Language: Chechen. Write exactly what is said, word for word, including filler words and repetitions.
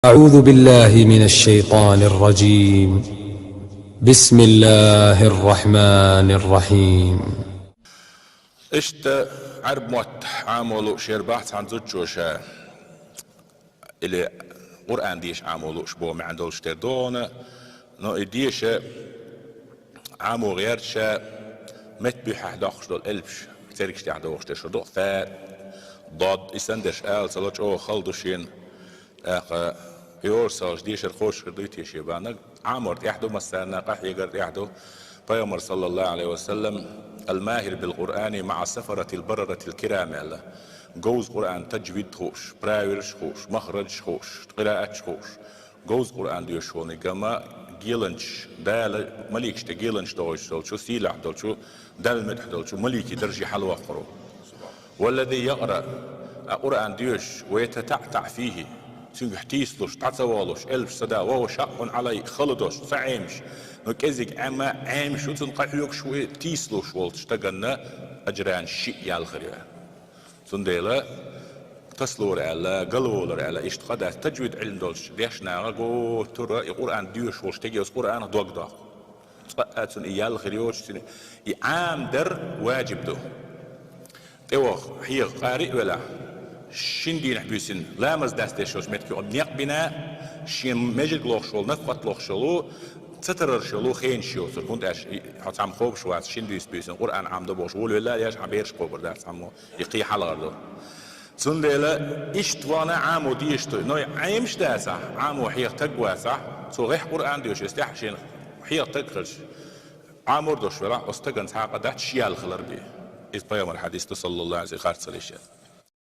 أعوذ بالله من الشيطان الرجيم. بسم الله الرحمن الرحيم. Иштта Ӏарб мотт Ӏамо лууш яр бахьа цхьан зудчо ша, или Къуръан деша Ӏамо лууш бо маьӀна долуш тера догӀана, но и деша Ӏамо гӀерташ ша, метта буьххьехь доккхуш долу элпаш, цергаш тӀехь догӀуш дерш ду, фа, дод, и санна дерш ала ца ло, чӀогӀа хала ду шена. ТӀаккха йорсалш дешар кхочушхир дуй те шен бан? Ӏамор тӀехь ду массарна, къахьегар тӀехь ду. Пайхамар, саллаллаху Ӏалайхи ва саллам: «Ал-махир бил-Къуръани маӀа сафаратил бараратил кирам», – аьлла. Говза Къуръан таджвид хууш, правилаш хууш, махраджаш хууш, къирааташ хууш. Говза Къуръан доьшуш волниг ма геланчаш, Дала маликашта геланчаш догӀуш долчу, сийлахь долчу, Далла муьтӀахь долчу маликийн дарже хьалаваккхур ву. «Валлази якъраъ», а Къуръан доьшуш, «ва ятатаътаъ фихи», цуьнгахь тийсалуш, дӀа ца валуш, элпаш ца да, «ва хува шакъкъун Ӏалай», хала долуш, ца Ӏемаш, но кӀезиг Ӏемма Ӏемаш ву, цунна къахьоьгуш ву и тийсалуш волчу стаганна, аджран, шиъ ял хир ю. Цундела таслора аьлла, галволар аьлла, иштта къа дац, таджвид Ӏилма долчу дешнагӀа го тура, и Къуръан доьшуш волуш теге оцу Къуръанах дог доккху. Цкъа а цунна и ял хир йоцуш, цуьнан и Ӏамадар ваджиб ду. ТӀеваха, хьеха къари а велахь, шина дийнахь буьйсина ламаз дастеш йолчу метте некъ бина, шен мажиг лохуш волу, нафакъат лохуш волу, ца тарарш йолу хенаш йоцург, хӀунда аьлча и хьо цхьамма кхобуш вац, шина дуьйцу буьйсина Къуръан Ӏамадо бохуш, волавелла а еш, хьан бераш кхобур дац цхьаммо, и кхин хьалхара ду. Цундела иштта вахана Ӏамо дезаш ду, но и Ӏемаш дацахь, Ӏамо хьеха таг вацахь, цо гӀехь Къуръан доьшуш, иза тӀехь шена хьеха таг хилча, Ӏамор долуш велахь, оцу стагана цхьа а къа дац, ши ял хилар бен. Иза пайхамар хьадис ду, саллаллаху Ӏалайхи ва саллам, харцалла иштта.